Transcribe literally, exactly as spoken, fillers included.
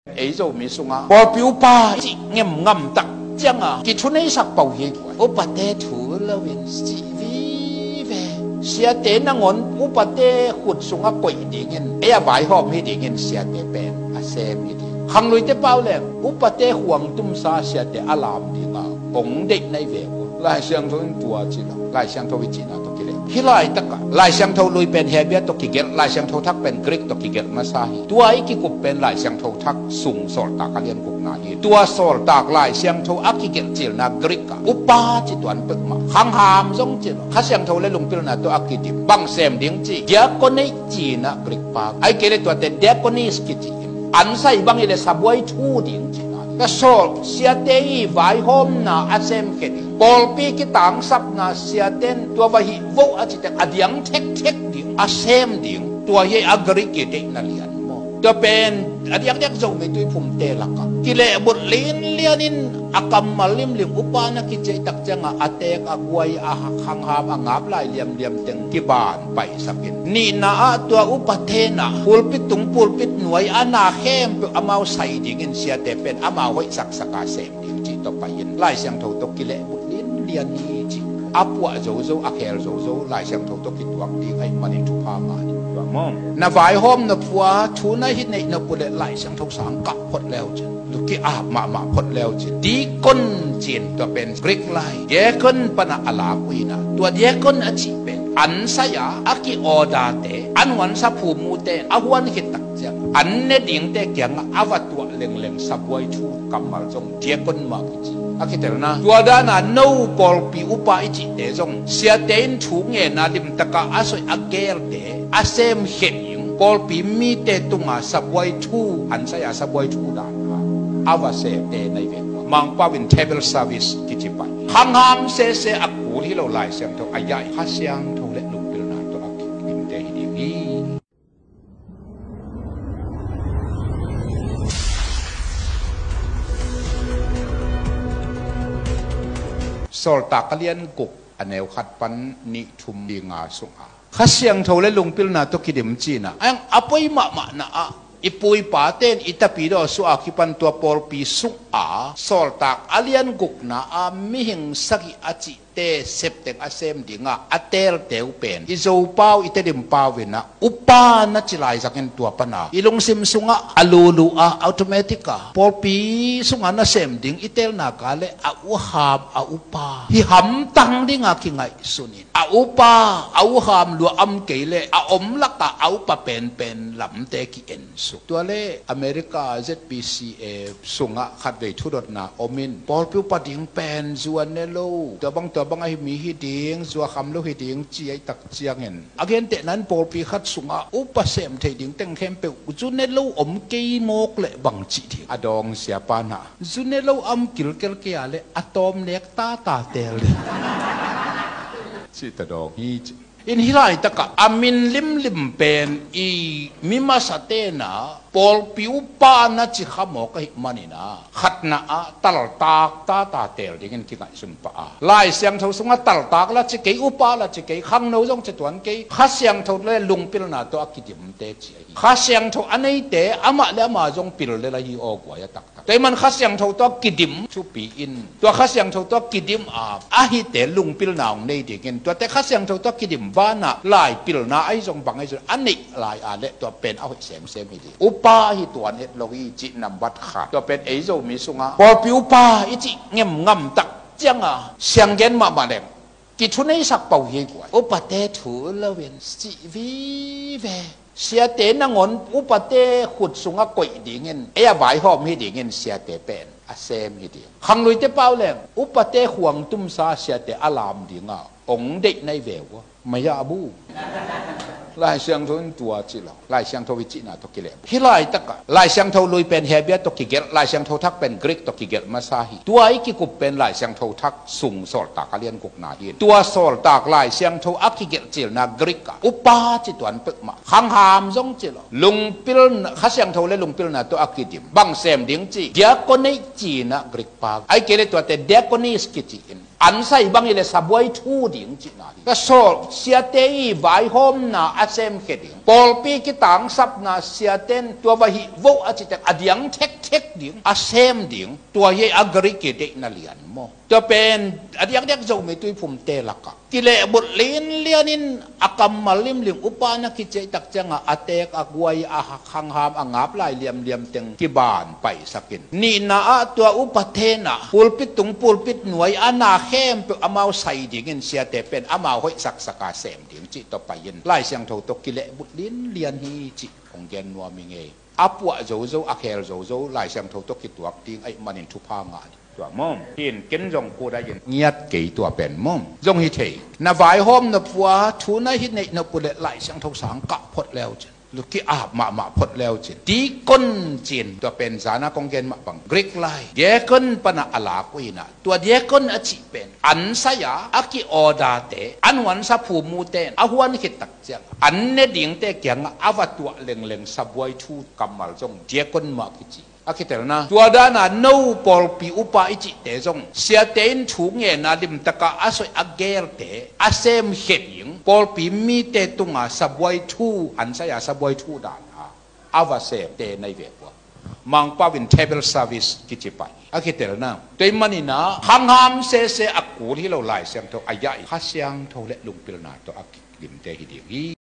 Ei Zomi sungah pawlpi upa i cih ngemngam tak ciangah kithuneisak pah uh hi. Upate thu loin cih vive. Siate nangawn upate khut sungah koih dingin, ei a vaihawm hi dingin siate pen a sem hi ding. Khangluite pau leng upate khuangtumsa siate a lam dingah ong deih nai ve uh. Lai Siangtho in tua ci lo. Lai Siangtho i cihna tawh kileh. Hih laitakah Lai Siangtho lui pen Hebia tawh kigelh, Lai Siangtho thak pen Greek tawh kigelh masa hi. Tua i kikup pen Lai Siangtho thak sung Sawltak a lian gukna hi. Tua Sawltak Lai Siangtho a kigelh cilna Greek ah upa ci tuan peuhmah. Khangham zong ci lo. Kha Siangtho le lungpilna tawh a kidim. Bang sem ding ci. Diaconate cihna Greek pa. Ai kei le tuate diakonis kici in. An sai bang i le sabuai thu ding cihna. Ka sawl siate i vaihawmna a semkhe ding. Pawlpi kitangsapna siaten tua va hih voh a citeng a diang thekthek ding, a sem ding. Tua hi a Greek i deihna lian maw. Tua pen a diakdiak Zomi Tuiphumte lakah kilehbulh linlianin a kammal limlim upa na kici tak ciangah a teek a guai a khangham a ngap lai liamliam teng kiban paisakin. Nihna ah tua upa tenah pulpit tung pulpit nuai a na khempeuh amau sai dingin siate pen amau hoih saksak a sem ding cih tawh pai-in Lai Siangtho tawh kilehbulh linlian hi cih. A puah zozo, a khel zozo Lai Siangtho tawh kituak ding ahih manin thupha ngah ding tua maw. Na vaihawm nop uh a, thu na hi neih nop uh leh Lai Siangtho sang kah phot leu cin. Luki ap mahmah phot leu cin. Deacon cin tua pen Greek lai diakon panah a lak uh inah, tua diakon a cih pen an sai-a a ki-order-te, a nuansa phumute a huan khit tak ciang an ne dingte kiangah a va tuah lengleng sabuai thu kammal zong diakon mah kici. A kitelna tua dana no pawlpi upa i cihte zong siate in thu ngenna limtaka a soih a gelte a semkhe ding pawlpi mite tunga sabuai thu, an sai-a sabuai thu dana a va semte nai ve. Mangpau in table service kici pai. Khangham sese a kul hi lo Lai Siangtho a yai. Kha Siangtho le lungpilna tawh a kidimte hi ding hi. Sawltak a lian guk a neu khat pan nih thum dinga sungah Kha Siangtho le lungpilna tawh kidim cihna. Ang a poi mahmahna ah i pu i pate in i tapidaw suah a kipan tua pawlpi sungah Sawltak a lian gukna a mihing sagih a cihte septeng a sem dinga a teelte uh pen i Zopau i Tedim pau inah upa na ci laizangin tua pana i lungsim sungah a lulu a automatic a pawlpi sungah na sem ding i teelna ka le a uham a upa hi hamtang dinga kingaihsun in. A upa, a uham lua om kei leh a om lakah a upa penpen lamte ki-en suk. Tua le America Z P C A sungah khatvei thudotna om in pawlpi upa ding pen zu a ne lo, tua bang tua bang ahi mi hi ding, zu a kham lo hi ding ci ahi tak ciangin a gentehna in pawlpi khat sungah upa sem thei ding teng khempeuh zu ne lo om kei mawk leh bang cih ding. A dawng siapa na zu ne lo om kilkel kei a le a tawm nek tata teel ding. Cih ta dawng hi ci. In hih laitakah a min limlim pen i mi masa tena pawlpi upa na ci kha mawk ahih manina khatna ah taltak tata teel dingin kingaihsun pah a. Lai Siangtho sungah taltak la ci kei, upa la ci kei, khangno zong ci tuan kei, Kha Siangtho le lungpilna tawh a kidimte ci ahi. Kha Siangtho a neite amah le amah zong pil le la hi aw guai a taktak. Tua ahih man Kha Siangtho tawh kidim thupi in, tua Kha Siangtho tawh kidim a ahite lungpilna hong nei dingin, tuate Kha Siangtho tawh kidim banah lai pilna ahi zong bang ahi zong a neih lai a le tua pen a hoih semsem hi ding. Upa hi tuan het lo hi cih nambat khat. Tua pen ei Zomi sungah pawlpi upa i cih ngemngam tak cianga sianggen mahmah leng kithuneisak pah uh hi guai. Upate thu loin cih vive. Siate nangawn upate khut sungah koih dingin, ei a vaihawm hi dingin siate pen a sem hi ding. Khangluite pau leng upate khuangtumsa siate a lam dinga ong deih nai ve uh a. Maya abu. Lai Siangtho in tua ci lo. Lai Siangtho i cihna tawh kileh. Hih laitakah Lai Siangtho lui pen Hebia tawh kigelh, Lai Siangtho thak pen Greek tawh kigelh masa hi. Tua i kikup pen Lai Siangtho thak sung Sawltak a lian gukna hi. Tua Sawltak Lai Siangtho a kigelh cilna Greek ah upa ci tuan peuhmah. Khangham zong ci lo. Lungpilna, Kha Siangtho le lungpilna tawh a kidim. Bang sem ding ci. Diaconate cihna Greek pa. Ai kei le tuate diakonis kici in. An sai bang hi le sabuai thu ding cihna hi. Ka sawl siate i vaihawmna a semkhia ding, pawlpi kitangsapna siaten tua va hih voh a cih teng a diang thekthek ding, a sem ding, tua hi a Greek i deihna lian maw. Tua pen a diakdiak Zomi Tuiphumte lakah kilehbulh linlian in a kammal limlim upa na kiceihtak ciangah a teek a guai a khangham a ngap lai liamliam teng kiban paihsak in, nihna ah tua upa tenah pulpit tung pulpit nuai a na khempeuh amau sai dingin siate pen amau hoih saksak a sem ding cih tawh pai in Lai Siangtho tawh kilehbulh linlian hi cih kong gen nuam hi ngei. A puah zozo, a khel zozo Lai Siangtho tawh kituak ding ahih manin thupha ngah ding. Tua maw? Hin ken zong kudai in ngiat kei tua pen maw? Zong hi thei. Na vaihawm nop uh a thu na hi neih nop uh le Lai Siangtho sang kah phot leu cin, lu ki-ap mahmah phot leu cin, deacon cin, tua pen zana kong gen mah bang Greek lai diakon pana a lak uh inah, tua diakon a cih pen an sai-a a ki-order-te, a nuansa phumute in a huan khit tak ciang an ne dingte kiangah a va tuah lengleng sabuai thu kammal zong diakon mah kici. A kitelna, tua dana no pawlpi upa i cihte zong siate in thu ngenna limtaka a soih a geelte a semkhia ding, pawlpi mite tunga sabuai thu, an sai-a sabuai thu dana a va semte na hi ve uh a. Mangpau in table service kici pai. A kitelna, tua ahih maninah khangham sese a kul hi lo Lai Siangtho a yah i Kha Siangtho le lungpilna tawh a kilimte hi ding hi.